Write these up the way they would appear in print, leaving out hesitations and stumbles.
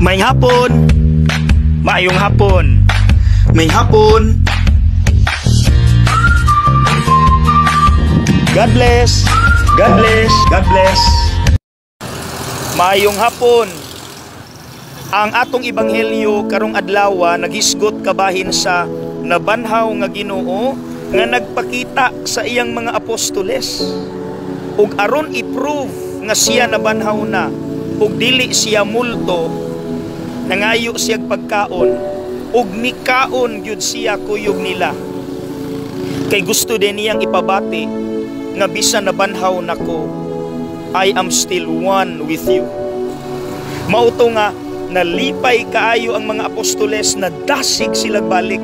Maayong hapon. Maayong hapon. Maayong hapon. God bless. God bless. God bless. Maayong hapon. Ang atong ebanghelyo karong adlaw naghisgot kabahin sa nabanhaw nga Ginoo nga nagpakita sa iyang mga apostoles. Ug aron i-prove nga siya nabanhaw na ug dili siya multo, nangayo siyag pagkaon ug nikaon gyud siya kuyog nila. Kay gusto din niyang ipabati nga bisan nabanhaw nako, I am still one with you. Mao to nga nalipay kaayo ang mga apostoles na dasig sila balik.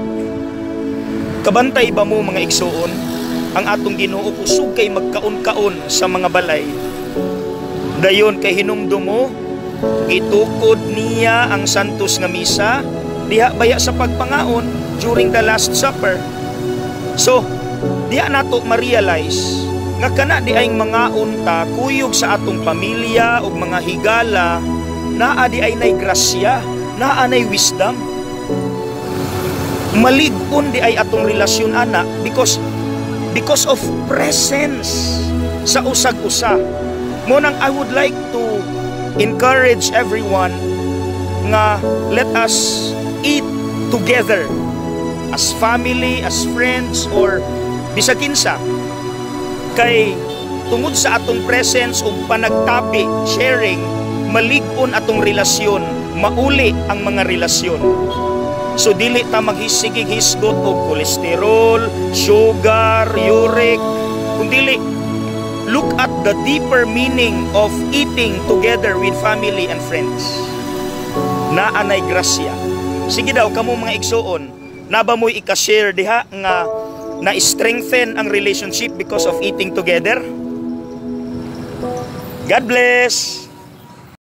Kabantay ba mo, mga igsuon, ang atong Ginoo kusog kay magkaon-kaon sa mga balay? Dayon kay hinumdum mo, gitukod niya ang Santos nga Misa diha baya sa pagpangaon during the Last Supper. So, diha nato ma-realize nga kana di ay mangaon ta kuyog sa atong pamilya ug mga higala, naa di ay nay grasya, naa nay wisdom. Malig-on di ay atong relasyon ana because of presence sa usag-usa. Mao nang I would like to encourage everyone nga let us eat together as family, as friends, or bisag kinsa. Kay tungod sa atong presence ug panagtabi, sharing, malig-on atong relasyon, mauli ang mga relasyon. So dili ta maghisigig hisgot og kolesterol, sugar, uric, kundili look at the deeper meaning of eating together with family and friends. Naa nay grasya. Sige daw kamo, mga igsuon, naa ba mo'y ika-share diha nga na-strengthen ang relationship because of eating together? God bless!